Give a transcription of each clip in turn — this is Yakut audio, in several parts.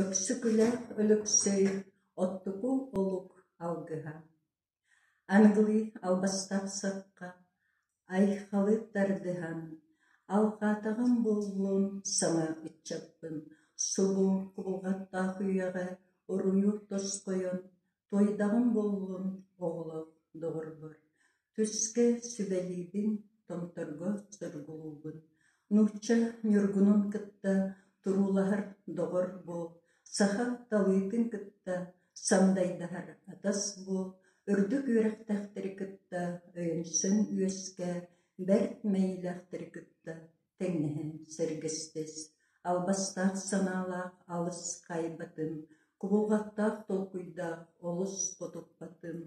Өксөкүлээх Өлөксөй Оттуку олук алгыһа Аныгылыы албастаах сахха айхалы тардыһан, алҕаатаҕым буоллун саҥа ыччаппын, субу кубулҕаттаах үйэҕэ уруйу тосхойон, туойдаҕым буоллун оҕолоох доҕорбор, түскэ сүбэлиибин, томторго соргулуубун, нуучча ньургунун кытта туруулаһар доҕор буол, саха талыытын кытта сандайдаһар атас буол, үрдүк үөрэхтээхтэри кытта өйөнсөн үөскээ, бэрт мэйиилээхтэри кытта тэҥнэһэн сэргэстэс, албастаах санаалаах алыс хаайбатын, кубулҕаттаах толкуйдаах олус хотуппатын,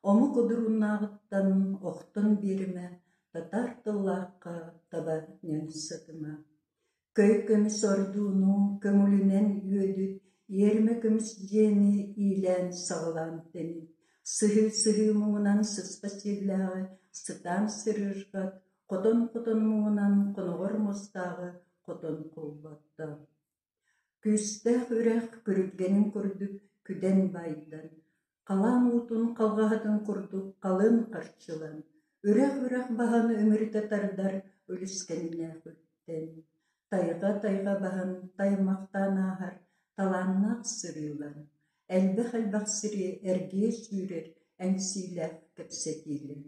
омук одурууннааҕыттан охтон биэримэ, татаар тыллаахха таба ньансатыма. Көй көмүс ордууну көҥүлүнэн үөдүт, иэримэ көмүс дьиэни иилээн-саҕалаан тэнит, сыһыы-сыһыы муҥунан сыспа сиэллээҕи сытаан сырыырҕат, хотон-хотон муҥунан хоноҕор муостааҕы хотон холботто. Күүстээх үрэх күрүлгэнин курдук күдэн байдан, халаан уутун халҕаһатын курдук халыҥ харчылан, үрэх-үрэх баһан үмүрүтэ тардар үлүскэннээх үктэн, тайҕа-тайҕа баһан таймахтаан ааһар талааннаах сырыылан, элбэх-элбэх сири эргийэ сүүрэр эҥсиилээх кэпсэтиилэн.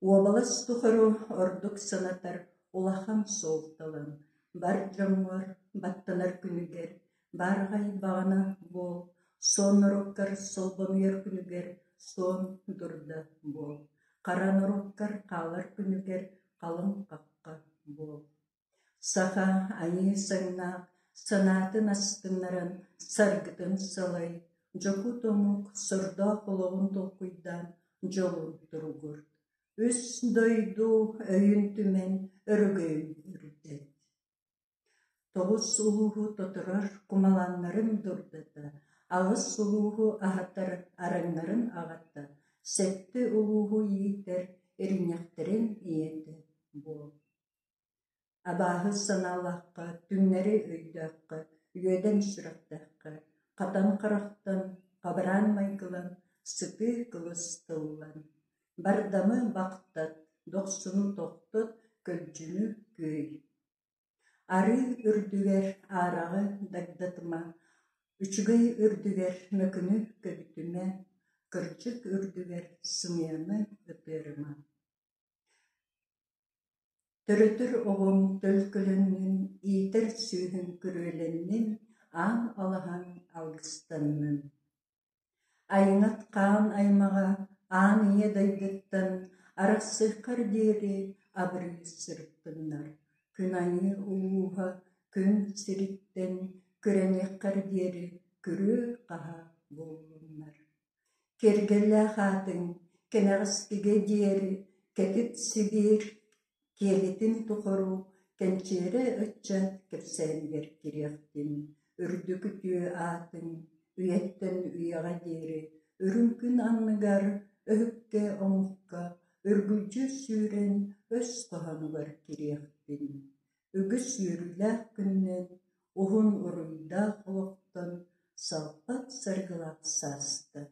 Уобалас тухары ордук санатар улахан суолталан, бар дьоҥҥор баттанар күнүгэр, баараҕай баҕана буол, суон норуоккар солбонуйар күнүгэр суон дурда буол, хара норуоккар хаалар күнүгэр халыҥ хахха буол. Саха айыы саҥнаах санаатын астыннаран саргытын салай, дьокуут омук сордоох олоҕун толкуйдаан дьолун туругурт, үс дойду өйүн түмэн өрөгөйүн үрдэт. Тоҕус улууһу тоторор кумалааннарын дурдата, аҕыс улууһу аһатар араҥнарын аҕата, сэттэ улууһу иитэр иринньэхтэрин ийэтэ буол. Абааһы санаалаахха, түҥнэри өйдөөххө, үөдэн сүрэхтээххэ, хатан харахтан, хабараан майгылан, сытыы кылыс тыллан, бардамы бахтат, дохсуну тохтот, көлдьүнү күөй. Арыы үрдүгэр аараҕы дагдатыма, үчүгэй үрдүгэр мөкүнү көбүтүмэ, кырдьык үрдүгэр сымыйаны ытыарыма. Төрөтөр оҕоҥ төлкөлөннүн, иитэр сүөһүҥ күрүөлэннин, аан алаһаҥ алгыстаннын. Айыҥат хаан аймаҕа аан ийэ дойдуттан арахсыаххар диэри абырыы сырыттыннар, күн айыы улууһа күн сириттэн күрэниэххэр диэри күрүө-хаһаа буоллуннар. Киэргэллээх аатыҥ кэнэҕэскигэ диэри кэтит Сибиир киэлитин тухары кэнчиэрэ ыччат кэпсээнигэр кириэхтин, үрдүк үтүө аатыҥ үйэттэн үйэҕэ диэри үрүҥ күн анныгар өһүккэ омукка үргүлдьү сүүрэн өс хоһоонугар кириэхтин, үгүс үөрүүлээх күнүнэн уһун уруйдаах олохтон салпат саргылаах саастан.